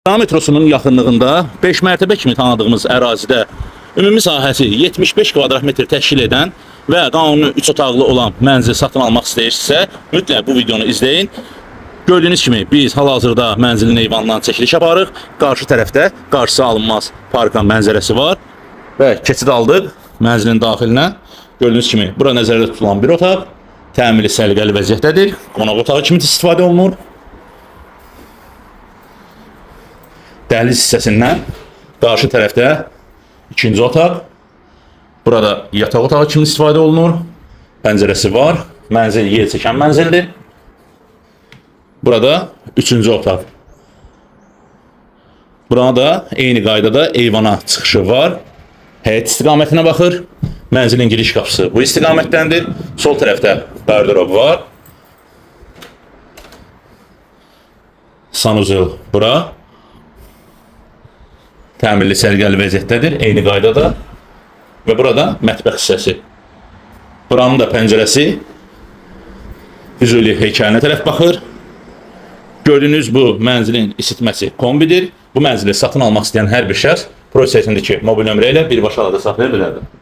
Astana metrosunun yaxınlığında 5 mərtəbə kimi tanıdığımız ərazidə ümumi sahəsi 75 kvadrat metr təşkil edən və qanuni 3 otaqlı olan mənzil satın almaq istəyirsinizsə, mütləq bu videonu izləyin. Gördüyünüz kimi biz hal-hazırda mənzilin eyvanından çəkiliş aparırıq. Qarşı tərəfdə qarşısı alınmaz parkın mənzərəsi var və keçid aldıq mənzilin daxilinə. Gördüyünüz kimi bura nəzərdə tutulan bir otaq, təmiri səliqəli vəziyyətdədir. Qonaq otağı kimi istifadə olunur. Dəhliz hissəsindən qarşı tərəfdə ikinci otaq. Burada yataq otağı kimi istifadə olunur. Pəncərəsi var. Mənzil yer çəkən mənzildir. Burada üçüncü otaq. Burada eyni qaydada eyvana çıxışı var. Həyət istiqamətinə baxır. Mənzilin giriş qapısı bu istiqamətdəndir. Sol tərəfdə qardırob var. Sanuzel bura. Təmirli səliqəli vəziyyətdədir, eyni qaydada. Və burada mətbəx hissəsi. Buranın da pəncərəsi Füzuli heykəlinə tərəf baxır. Gördüyünüz bu mənzilin isitməsi kombidir. Bu mənzili satın almaq istəyən hər bir şəxs prosesindəki mobil nömrə ilə birbaşa əlaqə saxlaya bilərdir.